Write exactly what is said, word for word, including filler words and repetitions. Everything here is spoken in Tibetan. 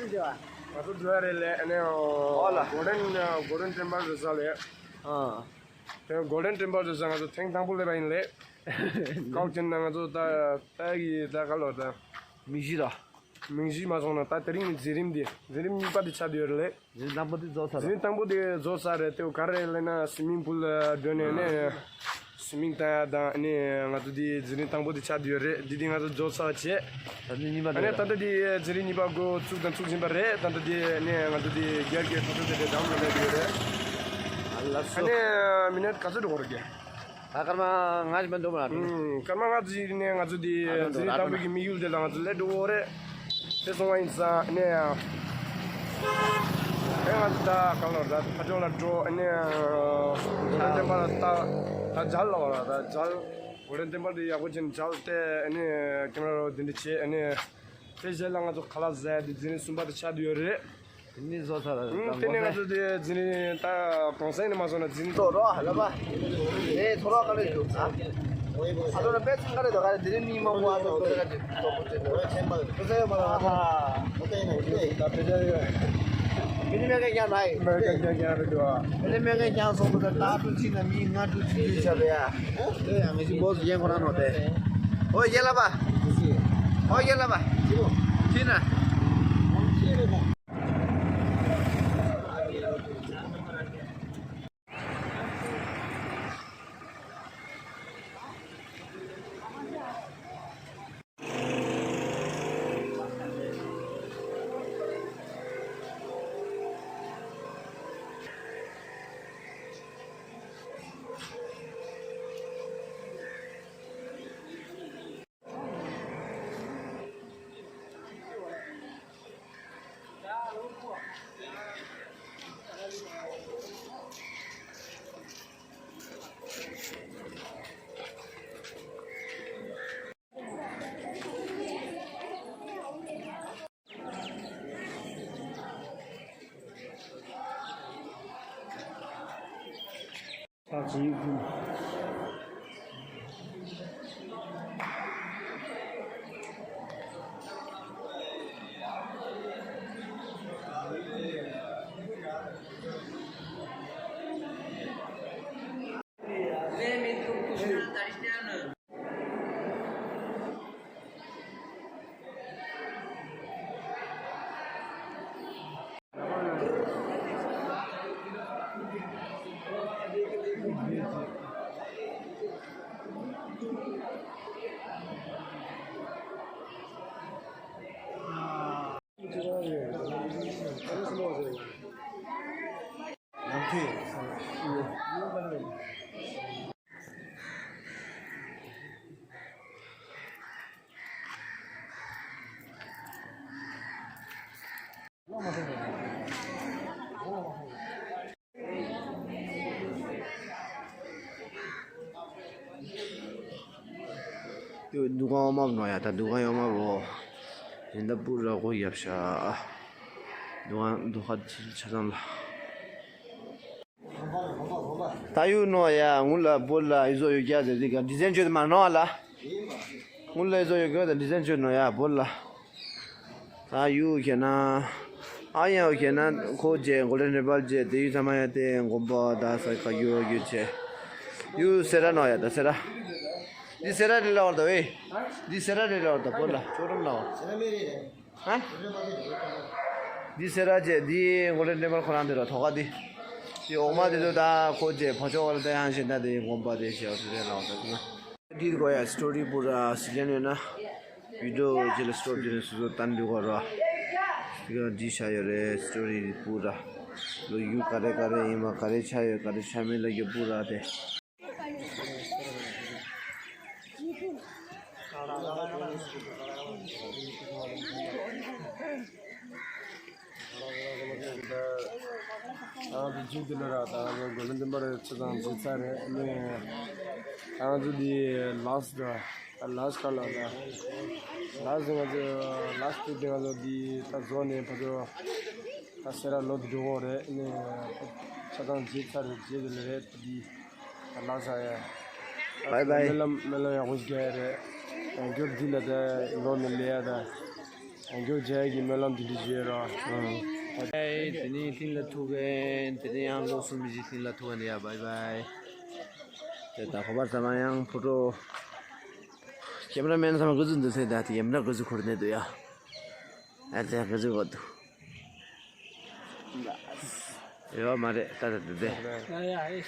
ང་ཚོ་འགྲོ་ཡ་རེད་ལས། ཨ་ནི་ཨོ་ལ་Golden Golden Temple Resort ལས། ཨ་དེ་Golden Temple Resort ང་ཚོ་ཐེངས་དང་པོ་སླེབས་པ་ཡིན་ལས། ཀའོ་ཅན་ན་ང་ཚོ་ད་ད་གི་ད་ག་ལོ་ད་མིག་ཤེལ་ར། མིག་ཤེལ་མ་སོང་ན་ད་དེ་རིང་ནི་འཛིན་རིམ་འདི་འཛིན་རིམ་གཉིས་པ་འདི་ཆགས་བསྡད་ཡོད་རེད་ལས། འཛིན་རིམ་དང་པོ་འདི་རྫོགས་ཚར་ར། འཛིན་རིམ་དང་པོ་འདི་རྫོགས་ཚར་རེད། དེ་ག་རེ་ལས་ན་སུའི་མིང་པུལ་ལ་འགྲོ་ནས་ནས། སུའི་མིང་བཏང་ཡ་དང་ནས་ང་ཚོ་འདི་འཛིན་རིམ་དང་པོ་འདི་ཆགས་བསྡད་ཡོད་རེད། འདི་འདི་ང་ཚོ་རྫོགས་ཚར་བ་བྱས། ད་འཛིན་གཉིས་པ་ཨ་ནས་འདི་ད་ལྟ་འདི་འཛིན་རིམ་གཉིས་པ་འགོ་བཙུགས་དང་བཙུགས་བཞིན་པ་རེད། ད་ལྟ་འདི་ནས་ང་ཚོ་འདི་རྒྱལ་གྱི་ཐོག་ཐོག་དེ་དེ་དང་ལ་ལས་ཡོད་རེད། ཨ་ལ་སོ། ཨ་ནས་མི་ནཊ་ག་ཚོད་འགྲོ་གི་རེད་ཀྱི། ད་སྐར་མ་ལྔ་ཞིག་མ་འདུག་མ་རེད། ཨུམ། སྐར་མ་ལྔ་ཙམ་ནས་ང་ཚོ་འདི་ཨ་འཛིན་རིམ་དང་པོའི་གི་དམིགས་ཡུལ་དེ་ལ་ང་ཚོ་སླེབས་འགྲོ་གི་རེད། དེ་སོང་བ་ཡིན་ཙང་ནས་ཡང་། ཨེ་ང་ཚོ་ད་གང་ལ་ར་ཕ་ཇོ་ལ་འགྲོ་ནས་ཡང་Golden Temple ལ་ད་ད་མཇལ་ལ་བ་ལ་ད་མཇལ། Golden Temple དེ་ཡག་པོ་ཅན་མཇལ་ཏེ་ནས་ཀེ་མ་ར་འདི་འདྲ་བྱས་ནས། དེ་རྗེས་ལ་ང་ཚོ་ཁ་ལག་ཟས་དེ་འཛིན་རིམ་གསུམ་པ་དེ་ཆགས་བསྡད་ཡོད་རེད། དེ་ནས་བཟོ་ཚར་ར། ཨུམ། དེ་ནས་ང་ཚོ་དེ་འཛིན་རིམ་ད་གོང་ས་ནས་མ་བཟོ་ན་འཛིན་རིམ་ཚོ་རོ་ལ་པ། ཨེ་ཚོ་རོ་ག་རེ་ཞུ། ཨ་ཚོ་རོ་པེ་ཚང་ག་རེ་དོ་ག་རེ་དེ་རིང་མི་མང་པོ་ཨ་ཚོ་དོ་ག་རེ་དོ་པོ་ཅན་དོ་ཆེན་པ་དོ་ས་ཡོད་མ་ར། ཨ་ཧ། དོ་ཏེ་ནས་དེ་ད་དེ་ད་ཡོད། མི་ནི་མེ་གེ་ཀྱང་ནའི་མེ་གེ་ཀྱང་ཀྱང་རེད་དོ། མི་ནི་མེ་གེ་ཀྱང་སོང་པོ་ད་ད་དུ་ཅི་ན་མི་ང་དུ་ཅི་ཡོད་ཆ་བེ་ཡ། དེ་ཡང་ངེ་ཅི་བོ་ཡེ་ཁོ་ར་ནོ་དེ། ཨོ་ཡེ་ལ་པ། ཨོ་ཡེ་ལ་པ། ཅི་ན། འདུ་ཁང་ཡོད་མ་རེད་ཡ། ད་འདུ་ཁང་ཡོད་མ་རེད། ཡིན་ད་པུ་ར་གོ་ཡབ་ཤ། འདུ་ཁང་འདུ་ཁང་ཆ་ཚང་ལ། ད་ཡུ་ནོ་ཡ་ངུ་ལ་པོ་ལ་ཨི་ཟོ་ཡུ་ཀྱ་ཟེར་དི་ག་ཌི་ཛན་ཅོ་དི་མ་ནོ་ལ། ངུ་ལ་ཨི་ཟོ་ཡུ་ཀྱ་ཟེར་ཌི་ཛན་ཅོ་ནོ་ཡ་པོ་ལ། ད་ཡུ་ཁྱེད་ན། ཨ་ཡ་ཁྱེད་ན་ཁོ་ཇེ་གོ་ལེ་ནེ་པལ་ཇེ་དེ་ཡུ་ཚ་མ་ཡ་དེ་གོམ་པ་ད་ས་ཁ་ཡུ་ཡུ་ཆེ། ཡུ་སེ་ར་ནོ་ཡ་ད་སེ་ར། འདི་སེ་ར་རི་ལ་བར་ད་ཝེ། འདི་སེ་ར་རི་ལ་བར་ད་པོ་ལ་ཅོ་རམ་ལ་བར། ཧ། འདི་སེ་ར་ཅེ་འདི་ངོ་ལེ་ནེ་པལ་ཁོ་རང་དེ་ར་ཐོ་ག་འདི། འདི་འོག་མ་དེ་ཚོ་ད་ཁོ་ཅེ་ཕོ་ཅོག་ག་ལ་ད་ཡང་ཞེ་ད་དེ་ངོམ་པ་དེ་ཞེ་བ་དེ་རེད་ལ་ད་ན། འདི་གོ་ཡ་སི་ཊོ་རི་པུ་ར་སི་ལེན་ཡོད་ན། བི་ཌི་ཡོ་ཅེ་ལ་སི་ཊོབ་ཅེ་ལ་སོ་སོ་ཏན་འདི་གོ་ར། འདི་ག་འདི་ཆ་ཡོད་རེད་སི་ཊོ་རི་པུ་ར། ལོ་ཡུ་ག་རེ་ག་རེ་ཡིན་མ་ག་རེ་ཆ་ཡོད་ག་རེ་ཆ་མེད་ལ་ཡོད་པུ་ར་དེ། ང་ཚོ་མཇུག་དེ་ལ་ར་ད་ང་ཚོ་གོ་ལེན་དེ་འབར་ཆ་ཚང་བྱེད་ཚར་རེད་ནས། ང་ཚོ་འདི་ལ་སི་ཊི་ད་ལ་སི་ཊི་ཁ་ལ་ད་ལ་སི་ཊི་ང་ཚོ་ལ་སི་ཊི་དེ་ང་ཚོ་འདི་ད་བཟོ་ནས་ཕ་ཚོ་ད་སེ་ར་ལོ་དེ་འགྲོ་གོ་རེད་ནས། ཆ་ཚང་བྱེད་ཚར་རེད་བྱེད་དེ་ལ་རེད་འདི། ལགས་སོ་ཡ། བའི་བའི། སྨོན་ལམ་སྨོན་ལམ་ཡག་པོ་ཞིག་རྒྱག་ཡ་རེད། ཡང་བསྐྱར་འདི་ལ་ད་ལོ་ནས་ལས་ཡ་ད། ཡང་སྐྱར་མཇལ་ཡག་གི་སྨོན་ལམ་དེ་འདྲ་བྱས་ར། ཨེ་དེ་ནས་ལྷིང་ལ་ཐུག་གིན། དེ་ནས་ཡང་ལོ་གསུམ་བཞི་ལྷིང་ལ་ཐུག་གིན་ཡ། བའི་བའི། དེ་ད་ཁོ་པར་ཚང་མ་ཡང་ཕོ་ཊོ། ཀེམ་ར་མེན་ཚང་མ་ག་ཚོད་འདུག་ཟེར། ད་དེ་ཀེམ་ར་ག་ཚོད་འཁོར་ནས་འདུག་ཡ། ཨ་ཙི་ག་ཚོད་འཁོར་འདུག་ཡོད་མ་རེད། ད་ད་དེ་དེ། ཡ་ཡ་ཨེ།